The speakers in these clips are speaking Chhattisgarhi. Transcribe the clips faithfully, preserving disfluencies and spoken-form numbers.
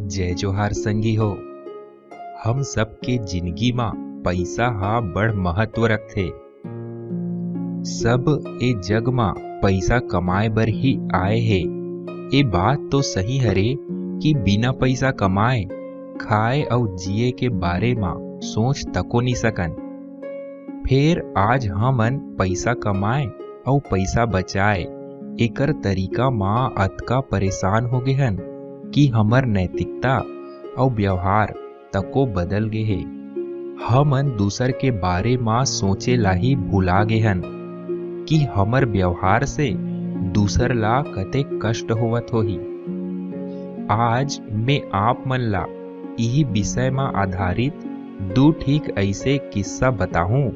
जय जोहार संगी हो। हम सबके जिनगी म पइसा ह बड़ महत्व रखथे। सब ए जग म पइसा कमाए बर ही आए हे। ए बात तो सही हरे कि बिना पइसा कमाए खाए अउ जिए के बारे म सोच तको नी सकन। फेर आज हमन पइसा कमाए अउ पइसा बचाए, एकर तरीका म अतका परेशान हो गे हन कि हमर नैतिकता अउ व्यवहार तको बदल गे हे। हमन दूसर के बारे म सोचे ला ही भुला गे हन कि हमर व्यवहार से दूसर ला कतेक कष्ट होवत होही। आज मैं आप मन ला इही विषय म आधारित दू ठीक अइसे किस्सा बताहूं,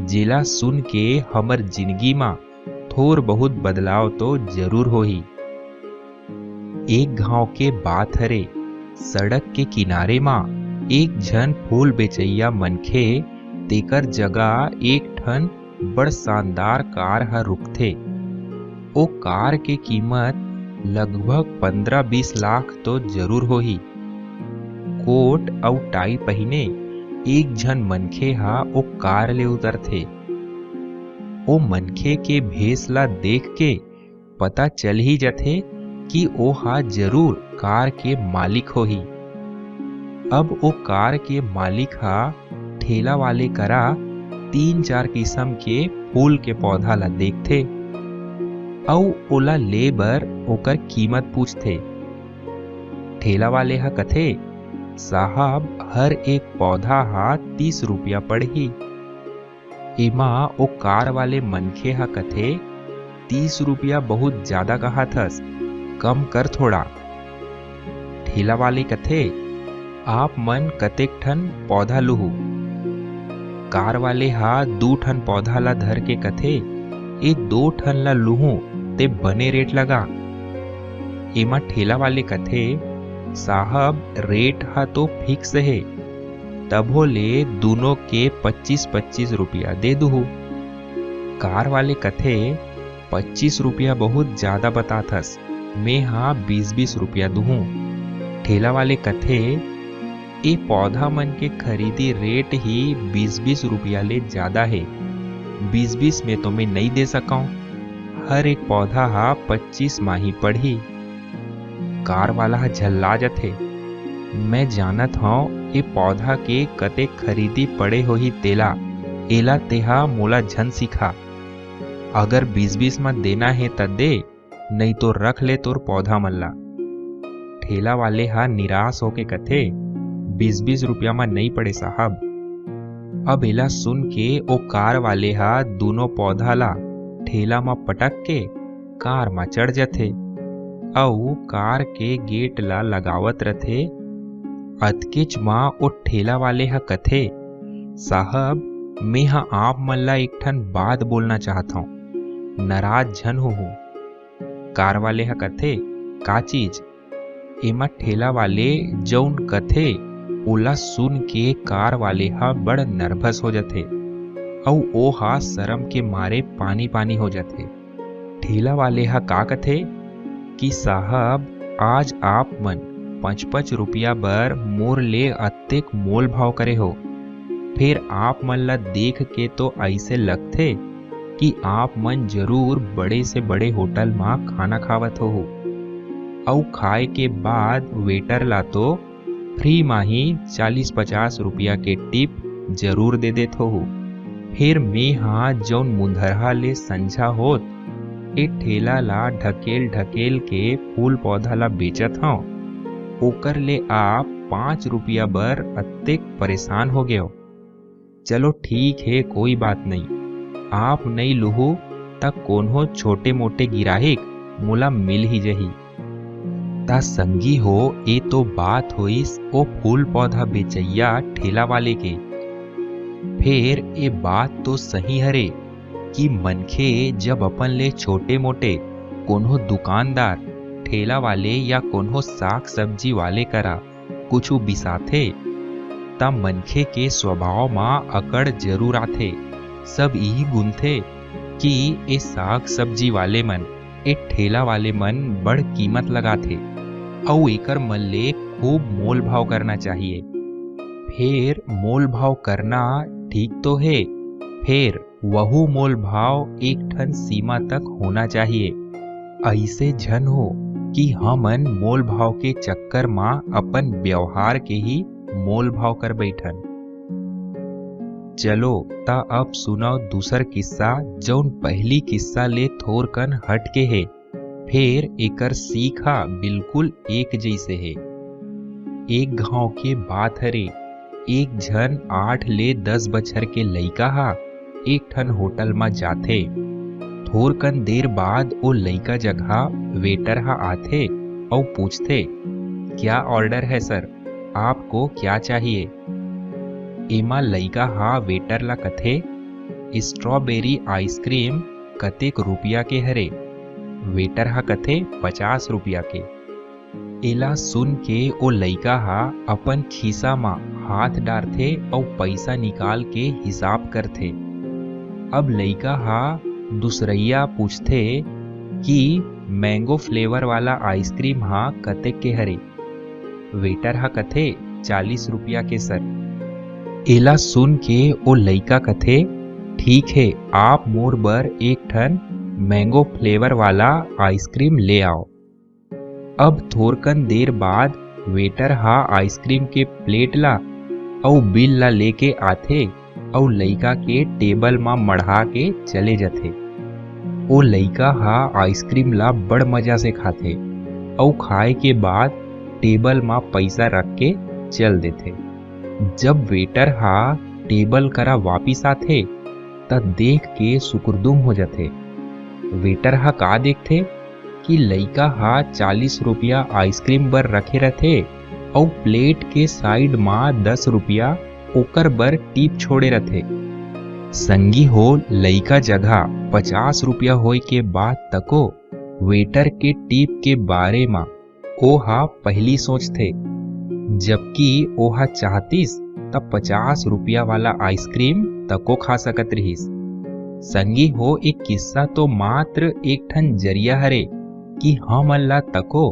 जेला सुन के हमर जिनगी म थोर बहुत बदलाव तो जरूर होही। एक घांव के बात हरे, सड़क के किनारे म एक झन फूल बेचइया मनखे, तेकर जगह एक ठन बड़ शानदार कार ह रुकथे। ओ कार के कीमत लगभग पंद्रह बीस लाख तो जरूर होही। कोट अउ टाई पहिने एक झन मनखे ह ओ कार ले उतरथे। ओ मनखे के भेष ला देख के पता चल ही जथे कि ओ ह जरूर कार के मालिक होही। अब ओ कार के मालिक ह ठेला वाले करा तीन चार किसम के फूल के पौधा ला देखथे अउ ओला ले बर ओकर कीमत पूछथे। ठेला वाले ह कथे, "साहब, हर एक पौधा ह तीस रुपया पड़ही।" एमा ओ कार वाले मनखे ह कथे, "तीस रुपया बहुत जादा कहत हस, कम कर थोड़ा।" ठेला वाले कथे, "आप मन कतेक ठन पौधा लुहू?" कार वाले ह दू ठन पौधा ला धर के कथे, "ए दो ठन ला लुहू, ते बने रेट लगा।" एमा ठेला वाले कथे, "साहब, रेट ह तो फिक्स हे, तभो ले दूनों के पच्चीस पच्चीस रुपया दे दुहू।" कार वाले कथे, "पच्चीस रुपया बहुत जादा बतात हस, में हा बीस बीस रुपया दुहूं।" ठेला वाले कथे, "ए पौधा मन के खरीदी रेट ही बीस बीस रुपया ले जादा हे, बीस बीस में तो में नइ दे सकंव, हर एक पौधा हा पच्चीस मा ही पड़ही।" कार वाला ह झल्ला जथे, "मैं जानत हंव ए पौधा के कतेक खरीदी पड़े होही तेला, एला तेहा मोला झन सिखा। अगर बीस बीस म देना हे त दे, नइ तो रख ले तोर पौधा मन ला।" ठेला वाले ह निराश होके कथे, "बीस बीस रुपया म नइ पड़े साहब।" अब एला सुन के ओ कार वाले ह दूनों पौधा ला ठेला म पटक के कार म चढ़ जथे अउ कार के गेट ला लगावत रथे। अतकेच म ओ ठेला वाले ह कथे, "साहब, मेंह आप मन ला एक ठन बात बोलना चाहत हंव, नाराज झन होहू।" कार वाले ह कथे, "का चीज?" एमा ठेला वाले जउन कथे, ओला सुन के कार वाले ह बड़ नर्वस हो जथे अउ ओ ह सरम के मारे पानी-पानी हो जथे। ठेला वाले ह का कथे कि साहब, आज आप मन पच पच रुपया बर मोर ले अतेक मोल भाव करे हो, फेर आप मन ला देख के तो अइसे लगथे कि आप मन जरूर बड़े से बड़े होटल म खाना खावत होहू, अउ खाए के बाद वेटर ला तो फ्री म ही चालीस पचास रुपया के टिप जरूर दे देत होहू। फेर मेंहा जउन मुंधरहा ले संझा होत ए ठेला ला ढकेल ढकेल के फूल पौधा ला बेचत हंव, ओकर ले आप पांच रुपया बर अतेक परेशान हो गेव। चलो ठीक हे, कोई बात नइ, आप नइ लुहू त कोनो छोटे मोटे गिराहिक मोला मिल ही जही। त संगी हो, ए तो बात होइस ओ फूल पौधा बेचइया ठेला वाले के। फेर ए बात तो सही हरे कि मनखे जब अपन ले छोटे मोटे कोनो दुकानदार, ठेला वाले या कोनो साग सब्जी वाले करा कुछु बिसाथे, त मनखे के स्वभाव म अकड़ जरूर आथे। सब इही गुनथे कि ए साग सब्जी वाले मन, ए ठेला वाले मन बड़ कीमत लगाथे, अउ एकर मन ले खूब मोल भाव करना चाहिए। फेर मोल भाव करना ठीक तो हे, फेर वहू मोल भाव एक ठन सीमा तक होना चाहिए। अइसे झन हो कि हमन मोल भाव के चक्कर म अपन व्यवहार के ही मोल भाव कर बैठन। चलो, त अब सुनव दूसर किस्सा, जउन पहिली किस्सा ले थोरकन हट के हे। फेर एकर सीख ह बिल्कुल एक जइसे हे। एक घांव के बात हरे, एक झन आठ ले दस बछर के लइका ह एक ठन होटल म जाथे। थोरकन देर बाद ओ लइका जघा वेटर ह आथे अउ पूछथे, "क्या ऑर्डर है सर? आपको क्या चाहिए?" एमा लइका ह वेटर ला कथे, "स्ट्रॉबेरी आइसक्रीम कतेक रुपया के हरे?" वेटर ह कथे, "पचास रुपया के।" एला सुन के ओ लइका ह अपन खीसा म हाथ डारथे अउ पइसा निकाल के हिसाब करथे। अब लइका ह दूसरइया पूछथे कि मैंगो फ्लेवर वाला आइसक्रीम ह कतेक के हरे? वेटर ह कथे, "चालीस रुपया के सर।" एला सुन के ओ लइका कथे, "ठीक हे, आप मोर बर एक ठन मैंगो फ्लेवर वाला आइसक्रीम ले आओ।" अब थोरकन देर बाद वेटर ह आइसक्रीम के प्लेट ला अउ बिल ला लेके आथे अउ लइका के टेबल म मढ़ा के चले जथे। ओ लइका ह आइसक्रीम ला बड़ मजा से खाथे अउ खाए के बाद टेबल म पइसा रख के चल देथे। जब वेटर ह टेबल करा वापिस आथे, त देख के सुकुरदुम हो जथे। वेटर ह का देखथे कि लइका ह चालीस रुपया आइसक्रीम बर रखे रथे अउ प्लेट के साइड म दस रुपया ओकर बर टिप छोड़े रथे। संगी हो, लइका जघा पचास रुपया होय के बाद तको वेटर के टिप के बारे म ओहा पहिली सोचथे, जबकि ओहा चाहतिस त पचास रुपया वाला आइसक्रीम तको खा सकत रिहिस। संगी हो, एक किस्सा तो मात्र एक ठन जरिया हरे कि हमन ला तको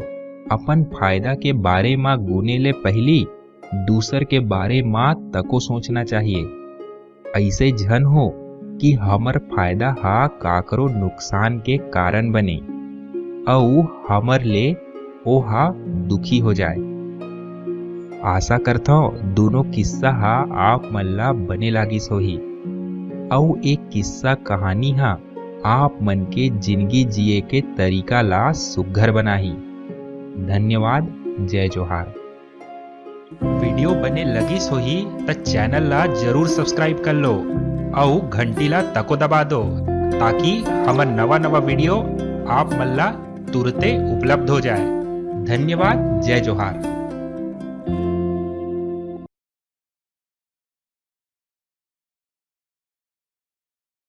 अपन फायदा के बारे म गुने ले पहिली दूसर के बारे म तको सोचना चाहिए। अइसे झन हो कि हमर फायदा ह काकरो नुकसान के कारण बने अउ हमर ले ओहा दुखी हो जाए। आशा करथंव दूनों किस्सा ह आप मन ला बने लागिस होही अउ एक किस्सा कहानी ह आप मन के जिंदगी जिए के तरीका ला सुघर बनाही। धन्यवाद। जय जोहार। वीडियो बने लगिस होही त चैनल ला जरूर सब्सक्राइब कर लो अउ घंटी ला तको दबा दो, ताकि हमर नवा नवा वीडियो आप मन ला तुरते उपलब्ध हो जाए। धन्यवाद। जय जोहार।